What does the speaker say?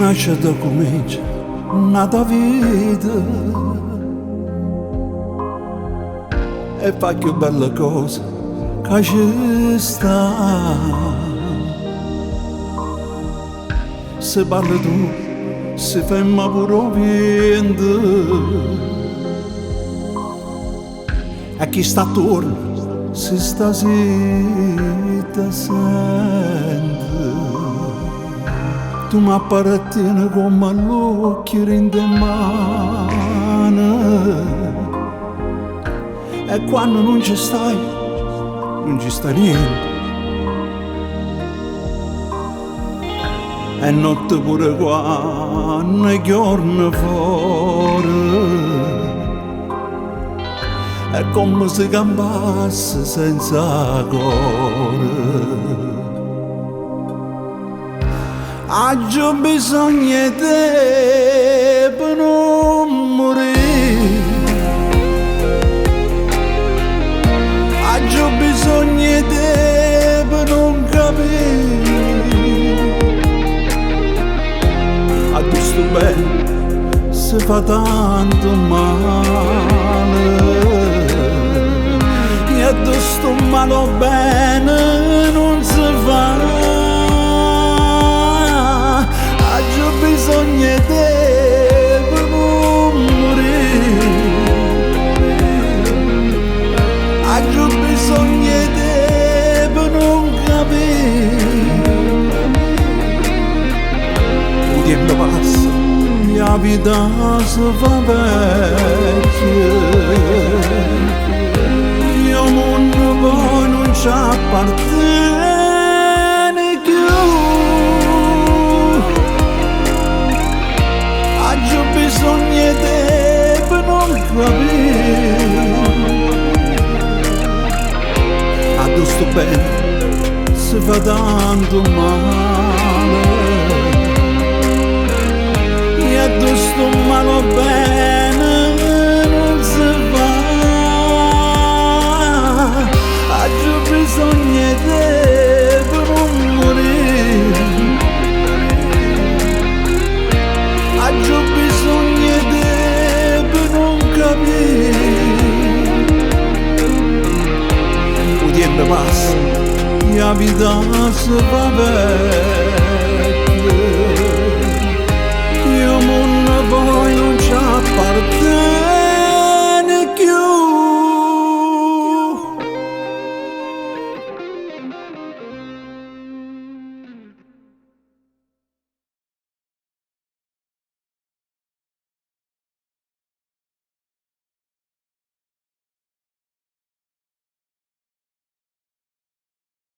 Nasce e comincia n'ata vita e fa cchiù bella cosa ca ce sta. Se parli tu, si ferma pure 'o viento. E chi sta attuorno si sta zitto e sente. Tu m'appartieni comme l'uocchie dint' 'e mane. E quanno nun ce stai, nun ce sta niente. È notte pure quanno è ghiuorno fore. È comme si campasse senza core. Aggio bisogno 'e te pe nun murì. Aggio bisogno 'e te pe nun capì. Addò stu bene se fa tanto male. E addò stu male 'o bene nun se fa. Aggio bisogno 'e te pe nun murì. Aggio bisogno 'e te pe nun capì. 'O tiempo passa e 'a vita se fa vecchia. E 'o munno poi nun ci appartiene cchiù. Aggio bisogno 'e te pe nun capì. Addò stu bene se fa tanto male. E addò stu male 'o bene nun se fa. Aggio bisogno 'e te pe nun murì. Aggio bisogno 'e te pe nun capì. 'O tiempo passa e 'a vita se fa vecchia. E 'o munno poi nun ci appartiene.